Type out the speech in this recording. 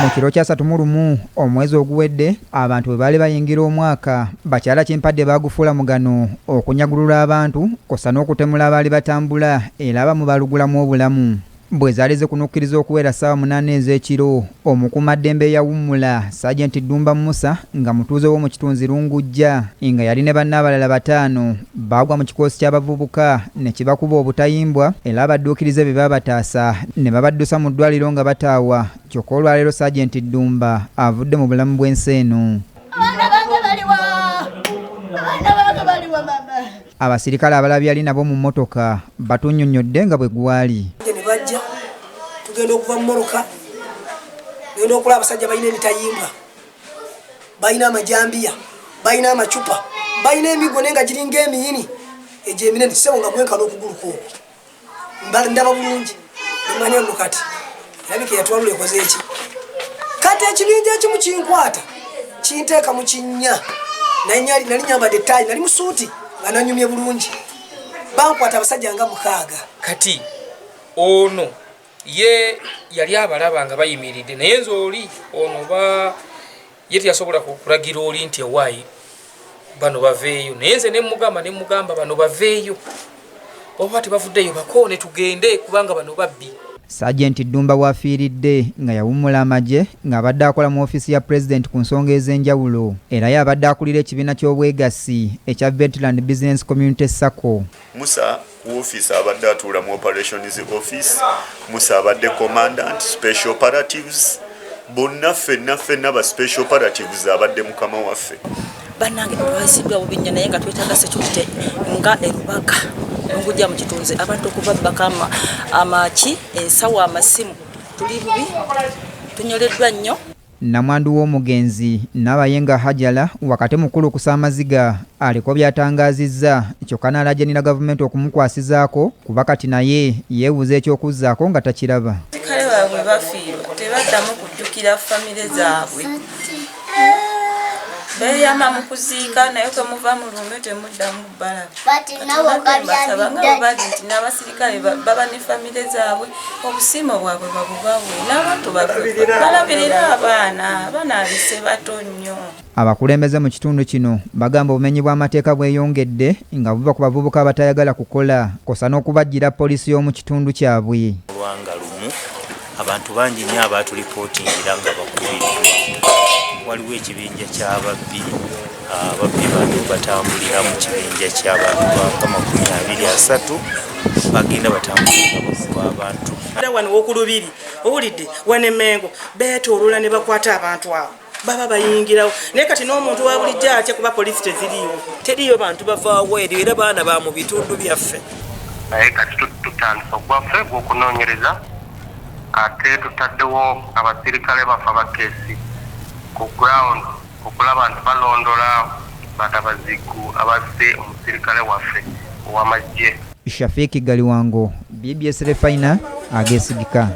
Mu kiro kya 31 omwezi oguwedde, abantu bwe baali bayingira omwaka, bakyala Kimpadde baagufuula mugano okunyagulula abantu kw'ossa n'okutemula abaali batambula era abamu balugulamu obulamu. Bwe zaali zikunukkiriza okuwera ssaawa 8 ez'ekiro, omukuumaddembe eyawummula, Sergeant Ddumba Musa nga mutuuze w'omu kitunzi Lungujja nga yali ne banne abalala bataano baagwa mu kikoosi ky'abavubuka ne kibakuba obutayimbwa era abadduukirize be baabataasa ne babaddusa mu ddwaliro nga bataawa kyokka olwaleero Sergeant Ddumba avudde mu bulamu bw'ensi eno. Abaana bange baliwa? Abaana bange baliwa mama? Abasirikale abalala be yali nabo mu mmotoka batunnyonnyodde nga bwe gwali. Ne bajja tugenda okuva mu mmotoka, tugenda okulaba abasajja balina emitayimbwa, balina amajambiya, balina amacupa, balina emiggo naye nga giringa emiyini egyo eminene, ssebo nga gwenkana okugulu kwokwo. Ndaba bulungi nemanya nno kati erabika eyatwalula ekoze eki. Kati ekibinja ekimu kinkwata kinteeka mu kinnya, nali nyambadde ettaayi, nali musuuti nga nanyumye bulungi, bankwata abasajja nga 6. Kati ono ye yali abalaba nga bayimiridde, naye nze oli ono ba ye teyasobola kulagira oli nti ewaayi bano baveeyo, naye nze ne mugamba bano baveeyo, oba tebavuddeyo bakoone tugende kubanga bano babbi. Sergeant Ddumba w'afiiridde nga yawummula amagye ng'abadde akola mu ofiisi ya Pulezidenti ku nsonga ez'enjawulo, era y'abadde akulira ekibiina ky'obwegassi ekya Veteran Business Community SACCO. Musa ku ofiisi abadde atuula mu operations office. Musa abadde commandant special operatives, bonna ffenna ffenna ba special operatives abadde mukama waffe. Bannange, twayisiddwa bubi nnyo, naye nga twetaaga security nga erubaga Lungujja mu kitunzi, abantu okubabbako amaki, ensawo, amasimu. Tuli bubi, tunyoleddwa nnyo. Namwandu w'omugenzi Nabayenga Hajala wakati mukulu okusa amaziga aliko by'atangaazizza, kyokka n'alajanira gavumenti okumukwasizaako kuba kati naye yeebuuza ekyokuzzaako nga takiraba. Kale baabwe bafiirwa, tebaddamu kujjukira famire zaabwe. Beeyama mu kuziika, naye kwe muva mu lumbe temuddamu balaba. Basaba nga bwe bali nti n'abasirikale baba ne famire zaabwe, obusiimo bwabwe babubawe n'abantu balabirira abaana. Abaana abise bato nnyo. Abakulembeze mu kitundu kino bagamba obumenyi bw'amateeka bweyongedde nga buva ku bavubuka abatayagala kukola kw'ossa n'okubajjira poliisi y'omu kitundu kyabwe. Olwanga lumu abantu bangi nnyo abatulipootingira nga bakubiddwa. Waliwo ekibinja ky'ababbi, ababbi bano batambulira mu kibinja ky'abantu banga 20, 30, bagenda batambulira nga bakuba abantu. Era wano wokulubiri owulidde wano emengo beetoolola ne bakwata abantu abo baba bayingirawo, naye kati n'omuntu wa bulijjo atya kuba poliisi teziriiwo? Teriyo bantu bavaawo eryo, era baana ba mu bitundu byaffe. Naye kati tutandise ogwaffe gw'okunoonyereza, ate tutaddewo abasirikale baffe abakeesi ku ground okulaba nti balondola batabazigu abasse omusirikale waffe ow'amagye. Shafiki Galiwango, BBS Refaina, ageesigika.